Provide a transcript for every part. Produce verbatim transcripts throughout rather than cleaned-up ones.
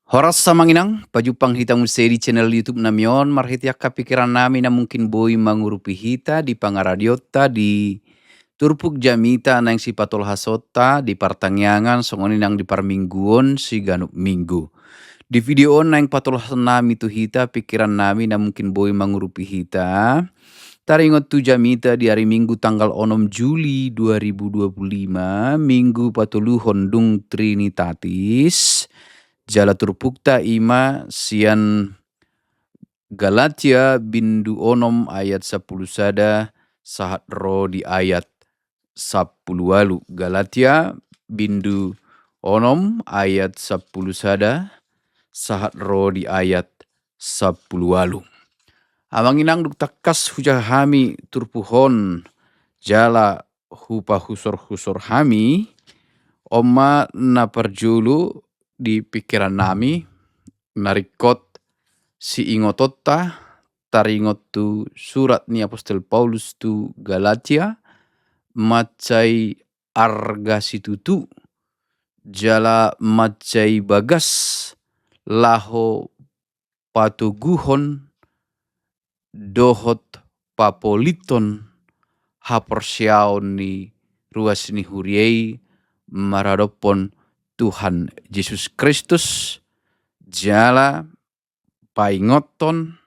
Horas amang inang, pajumpang hita muse di channel YouTube nami on, marhite angka pikiran nami na mungkin boi mangurupi hita di pangaradionta di turpuk jamita naeng sipatolhasonta di partangiangan songon i nang di parmingguon siganup minggu. Di video on naeng patolhas nami tu hita pikiran nami na mungkin boi mangurupi hita. Taringot tu jamita di ari Minggu tanggal onom Juli dua ribu dua puluh lima, Minggu patoluhon dung Trinitatis, jala turpukta i ma sian Galatia bindu onom ayat sampulu sada sahat ro di ayat sampulu ualu. Galatia bindu onom ayat sampulu sada sahat ro di ayat sampulu ualu. Amang inang, dung tangkas hujaha hami turpuk on jala hupahusorhusor hami, on ma na parjolo di pikiran nami, na ringkot siingotonta taringot tu surat ni apostel Paulus tu Galatia, mansai arga situtu jala mansai bagas laho patoguhon dohot papolithon haporseaon ni ruas ni huria i maradophon Tuhan Jesus Kristus, jala paingothon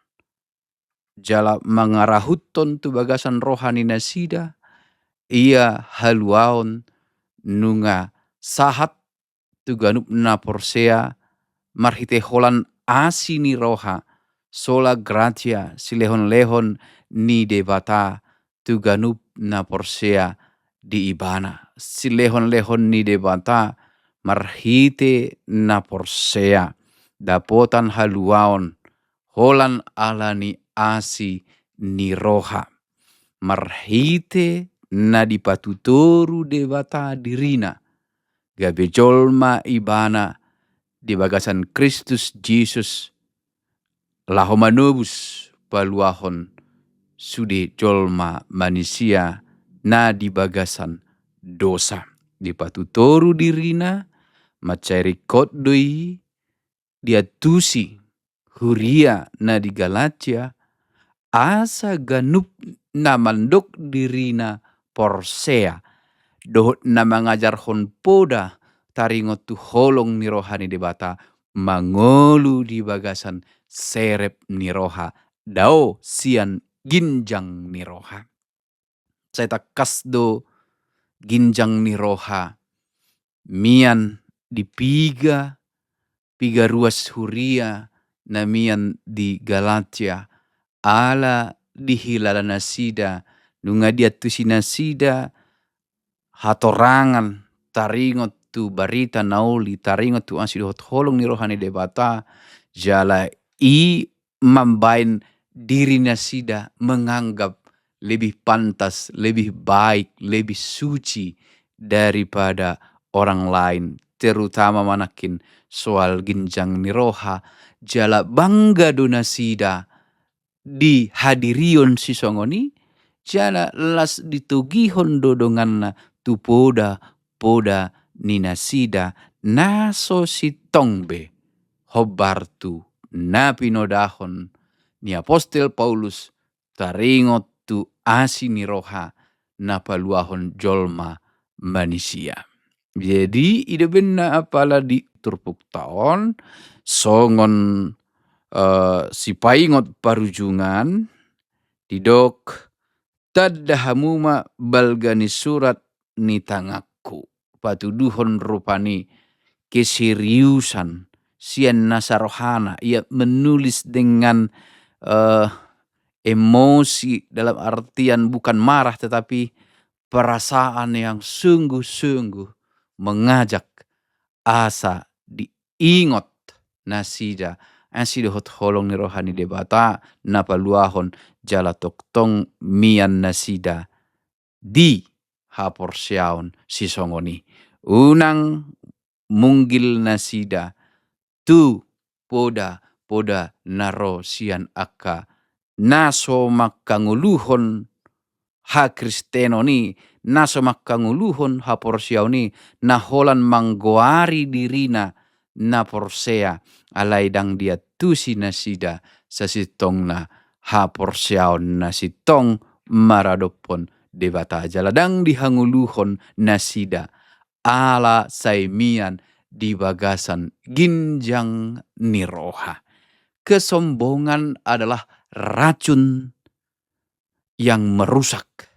jala mangarahuthon tu bagasan roha ni nasida ia haluaon nunga sahat tu ganup na porsea marhite holan asi ni roha, sola gratia, silehonlehon ni Debata tu ganup na porsea di Ibana. Silehonlehon ni Debata marhite na porsea dapotan haluaon holan ala ni asi ni roha, marhite na dipatutoru Debata dirina, gabe jolma Ibana di bagasan Kristus Jesus, laho manobus paluahon sude jolma manisia na di bagasan dosa. Dipatutoru dirina, mansai ringkot do i, diantusi huria na di Galatia, asa ganup na mandok dirina porsea, dohot na mangajarhon poda taringot tu holong ni roha ni Debata, mangolu di bagasan serep ni roha, dao sian ginjang ni roha. Sai tangkas do ginjang ni roha mian di piga, piga ruas huria na mian di Galatia, ala dihilala nasida, nunga diantusi nasida hatorangan taringot tu barita na uli, taringot tu asi dohot holong ni roha ni Debata, jala i mambaen diri nasida menganggap lebih pantas, lebih baik, lebih suci daripada orang lain, terutama manangkin soal ginjang ni roha, jala bangga do nasida di hadirion sisongon i, jala las ditogihon do donganna tu poda-poda ni nasida na so sintong be hombar tu na pinodahon ni apostel Paulus taringot tu asi ni roha na paluahon jolma manisia. Jadi, i do umbahen na apala di turpukta on, songon, eh, sipaingot parujungan, didok, tanda hamu ma balga ni surat ni tanganku. Patuduhon rupani keseriusan sian nasa rohana, ia menulis dengan, eh, emosi, dalam artian bukan marah, tetapi perasaan yang sungguh-sungguh mengajak asa diingot nasida, asi dohot holong ni roha ni Debata na paluahon jala tongtong mian nasida di haporseaon sisongon i. Unang munggil nasida tu poda-poda na ro sian angka na so mangkangoluhon hakristenon i, na so mangkangoluhon haporseaon i, na holan manggoari dirina na porsea, alai ndang diantusi nasida sasintongna haporseaon na sintong maradophon Debata, jala ndang dihangoluhon nasida ala sai mian di bagasan ginjang ni roha. Kesombongan adalah racun yang merusak.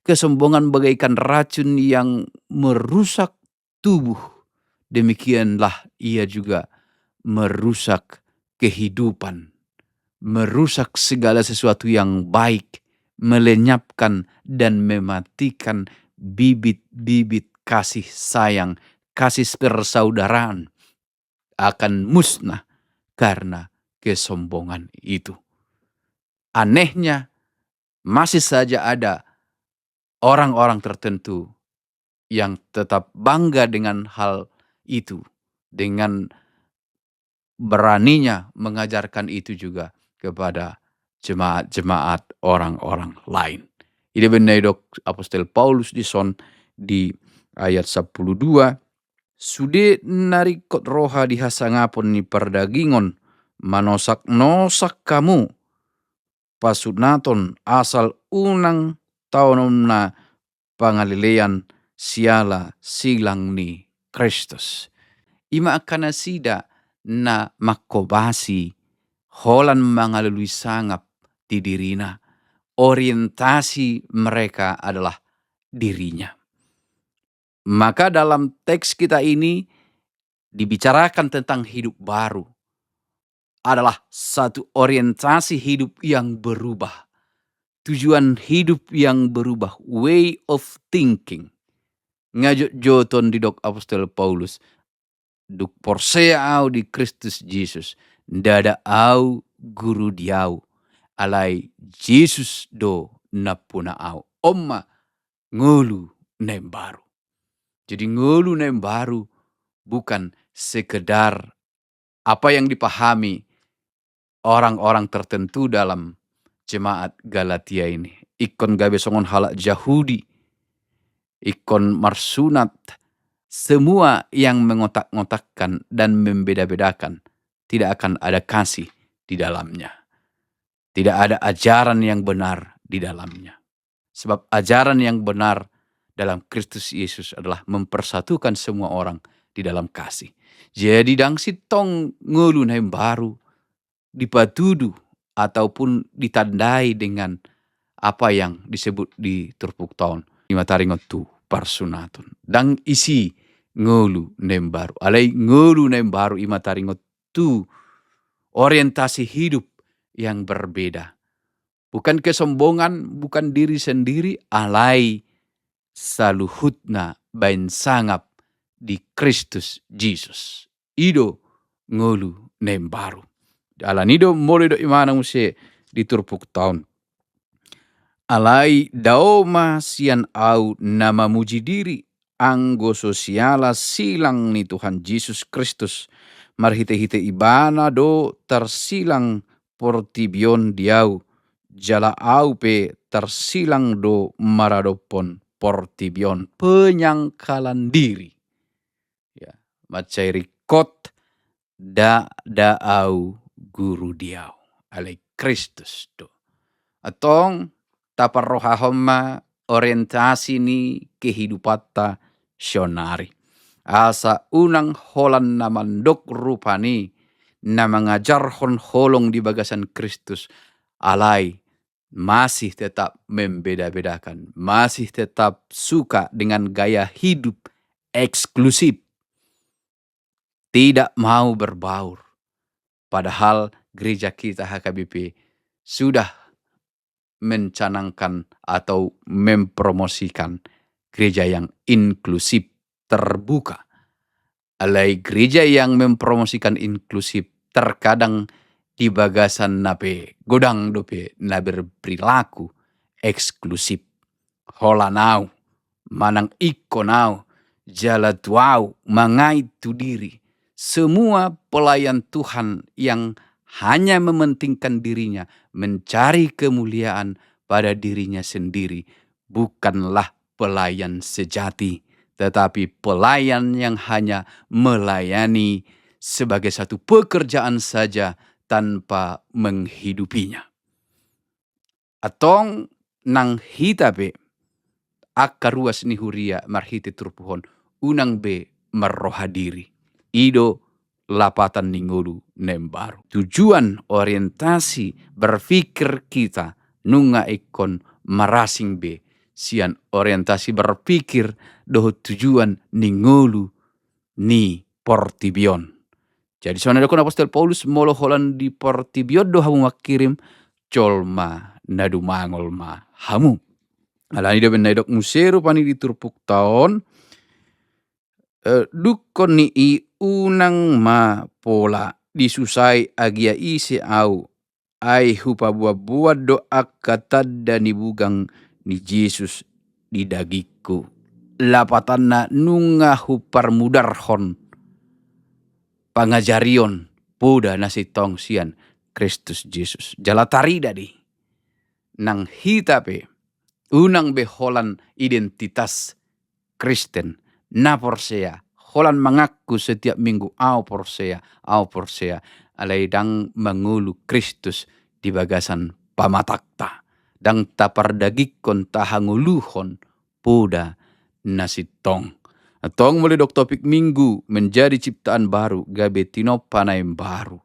Kesombongan bagaikan racun yang merusak tubuh. Demikianlah ia juga merusak kehidupan, merusak segala sesuatu yang baik, melenyapkan dan mematikan bibit-bibit kasih sayang, kasih persaudaraan akan musnah karena kesombongan itu. Anehnya, masih saja ada orang-orang tertentu yang tetap bangga dengan hal itu, dengan beraninya mengajarkan itu juga kepada jemaat-jemaat orang-orang lain. I do umbahen na didok apostel Paulus dison di ayat sampulu dua, sude na ringkot roha di hasangapon ni pardagingon, manosaknosak hamu pasunaton, asal unang taononna pangalelean siala silang ni Kristus. I ma angka nasida na manghobasi holan mangalului sangap di dirina. Orientasi mereka adalah dirinya. Maka dalam teks kita ini dibicarakan tentang hidup baru, adalah satu orientasi hidup yang berubah, tujuan hidup yang berubah, way of thinking. Nga jotjoton didok apostel Paulus, dung porsea ahu di Kristus Jesus, ndada ahu guru di ahu, alai Jesus do nampuna ahu. On ma ngolu na imbaru. Jadi ngolu na imbaru bukan sekedar apa yang dipahami orang-orang tertentu dalam jemaat Galatia ini. Ingkon gabe songon halak Jahudi, ingkon marsunat, semua yang mengotak-ngotakkan dan membeda-bedakan, tidak akan ada kasih di dalamnya. Tidak ada ajaran yang benar di dalamnya. Sebab ajaran yang benar dalam Kristus Yesus adalah mempersatukan semua orang di dalam kasih. Jadi ndang sintong ngolu na imbaru dipatudu ataupun ditandai dengan apa yang disebut di turpukta on, i ma taringot tu parsunaton. Ndang disi ngolu na imbaru. Alai ngolu na imbaru i ma taringot tu orientasi hidup yang berbeda. Bukan kesombongan, bukan diri sendiri, alai saluhutna baen sangap di Kristus Jesus. I do ngolu na imbaru. Alani i do molo didok ibana muse di turpukta on, alai dao ma sian ahu na mamuji diri, anggo so siala silang ni Tuhan Jesus Kristus. Marhitehite ibana do tarsilang portibi on di ahu, jala ahu pe tarsilang do maradophon portibi on. Penyangkalan diri. Ya, mansai ringkot, ndada ahu guru di ahu, alai Kristus do. Antong taparrohahon ma orientasi ni kehidupanta saonari, asa unang holan na mandok rupani, na mangajarhon holong di bagasan Kristus, alai masih tetap membeda-bedakan, masih tetap suka dengan gaya hidup eksklusif, tidak mau berbaur. Padahal gereja kita H K B P sudah mencanangkan atau mempromosikan gereja yang inklusif, terbuka. Alai gereja yang mempromosikan inklusif terkadang di bagasanna pe godang dope na berperilaku eksklusif. Holan ahu, manang ingkon ahu, jala tu ahu, mangait tu diri. Semua pelayan Tuhan yang hanya mementingkan dirinya, mencari kemuliaan pada dirinya sendiri, bukanlah pelayan sejati, tetapi pelayan yang hanya melayani sebagai satu pekerjaan saja tanpa menghidupinya. Antong nang hita pe angka ruas ni huria marhite turpuk on, unang be marroha diri. I do lapatan ni ngolu na imbaru. Tujuan orientasi berpikir kita nunga ingkon marasing be sian orientasi berpikir dohot tujuan ni ngolu ni portibi on. Jadi songon na didok apostel Paulus, molo holan di portibi on do hamu mangkirim, jolma na dumangol ma hamu. Alani i do umbahen na didok muse rupani di turpukta on, eh, dungkon ni i unang ma pola disusai agia ise au, ai hupaboanboan do angka tanda ni bugang ni Jesus di dagingku. Lapatanna nunga huparmudarhon pangajarion poda na sintong sian Kristus Jesus. Jala tarida do i nang hita pe unang be holan identitas Kristen na porsea, holan mangaku setiap minggu, au porsea, au porsea, alai ndang mangolu Kristus di bagasan pamatangta, ndang tapardagingkon, tahangoluhon poda na sintong. Antong molo didok topik minggu, menjadi ciptaan baru, gabe tinompa na imbaru.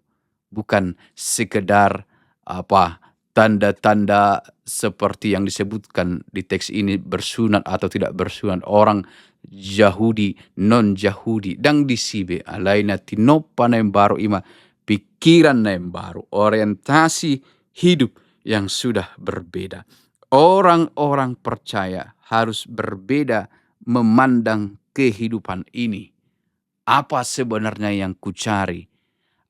Bukan sekedar apa, tanda-tanda seperti yang disebutkan di teks ini, bersunat atau tidak bersunat, orang Yahudi, non-Yahudi, ndang disi be, alai na tinompa na imbaru i ma pikiran na imbaru, orientasi hidup yang sudah berbeda. Orang-orang percaya harus berbeda memandang kehidupan ini. Apa sebenarnya yang kucari?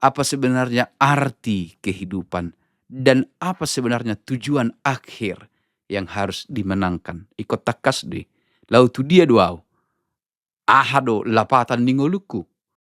Apa sebenarnya arti kehidupan? Dan apa sebenarnya tujuan akhir yang harus dimenangkan? Ingkon tangkas do i. Laho tu dia do au? Aha do lapatan ni ngolungku?